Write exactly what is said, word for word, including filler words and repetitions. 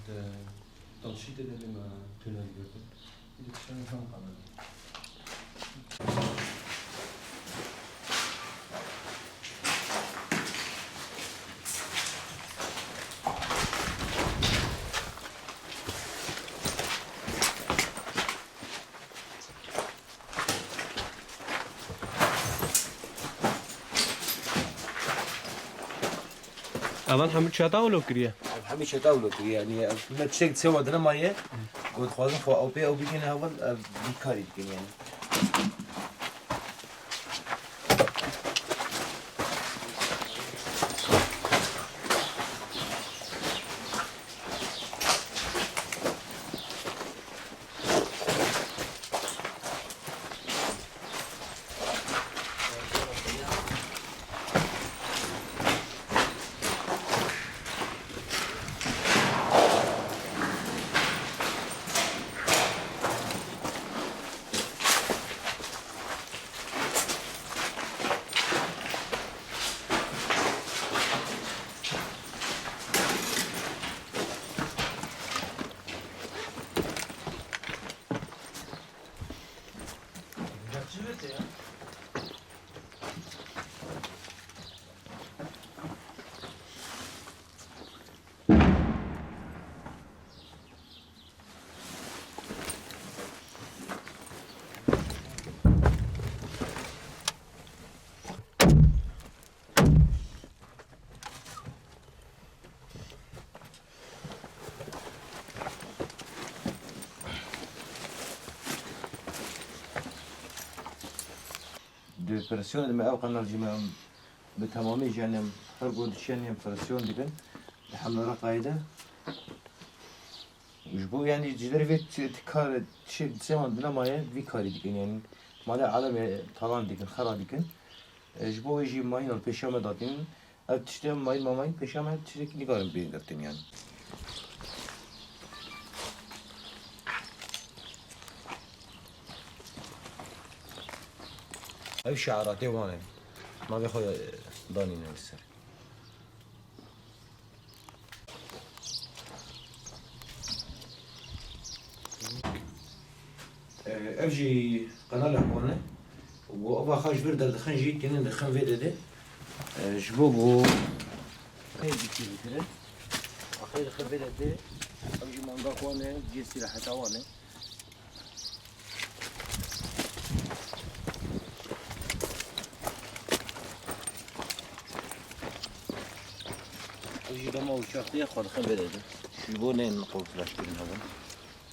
Ee, Dalşî tê de bê me tünel girtin. Bir de tiştan tam kalır. Evan hemû çeta wilo kiriye? Ev hemî çeta wilo kiriye. Yani ev me tiştek sewa dine maye. Got xwazin xwe ew pê ew bikene heval, ev vî karî dikin yani. Di operasyonê de me ev qenal jî me em bi temamî jî em her ku diçin em operasyon dikin. Di hemle Reqayê de. Ji bo, yani, ji derê vê ti-, ti kar, tişê di sê wan di nemaye, vî karî dikin, yani, malê alemê talan dikin, xera dikin. E, ji bo wê jî mayîn li pêşiya me datînin. Ev tiştê em mayîn mamayîn pêşiya me tiştekî nikarin bê girtin, yani. Ev şiaratê wan e. Navê xwe, e, danîne li ser. Ev jî qenalek wan e. Û eva xwe ji vir derdixin jî tênin dixin vê de de. Ji bo ku hê dikî dikirin. Axê dixin vê de de. Ev jî manga xwe ne, cihê sîreheta wan e. Ev jî dema û çaxtê xwe dixin vê de de. Ji bo neyên qofleşkirin hebin.